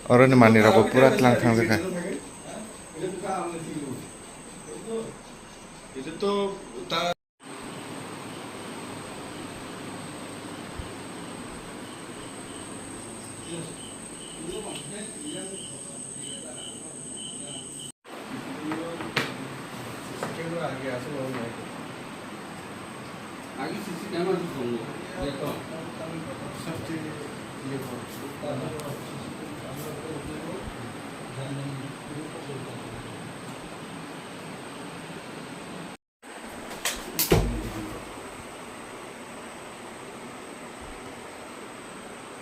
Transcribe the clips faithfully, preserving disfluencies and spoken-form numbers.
Oroni manwirokbo pura tlang thangjakha.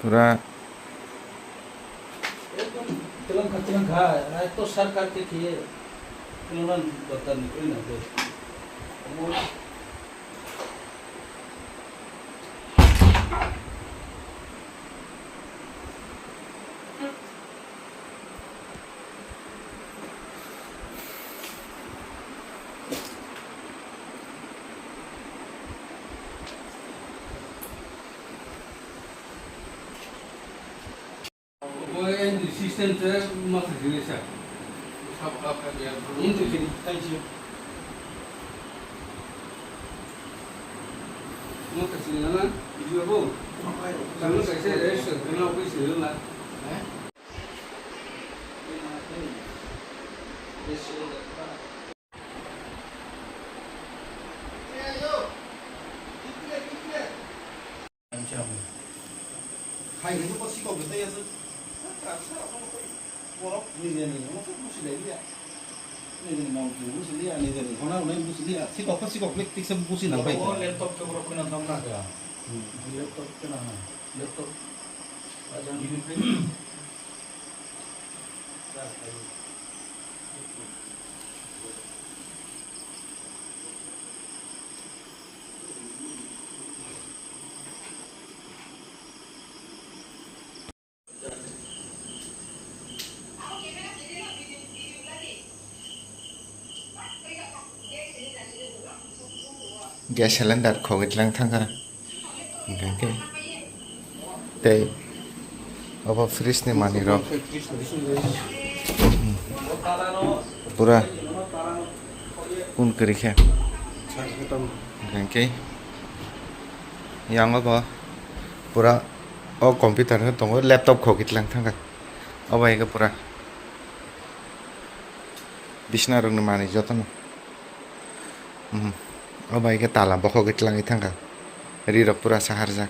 Pura. Ekdom telangkha, telangkha, na to sarkar ke kiye, telangkha doktor ni koi na de. Obo N G system se ma khasinai sa. Sab kha kha ya. N G system. Thank you. Ma khasinai na, video bo. Sama kaisa register kana office ni la. Eh? Hai, ini kok sikok gitu ya, Sir? Borok nijeni, omo kok busi lai ya. Nijeni mom tu busi lai, nijeni hona hona busi lai. Sikok kok sikok bek tiksa busi nang bai. Oh, laptop ke borok kena dam na ka. Hmm. Laptop kena na. Laptop. Ajang ini. Gas cylinder khogwi tlang thangkha. Hingkhe tei obo fridge ni manwi rok pura kun kwrwi khe. Hingkhe yang obo pura o computer no tongo, laptop khogwi tlang thangkha. Obo hai khe pura bisna rokni manwi jotono. Mhm. Obo hai khe tala bokhogwi tlangwi thangkha. Ri rok pura saharjak.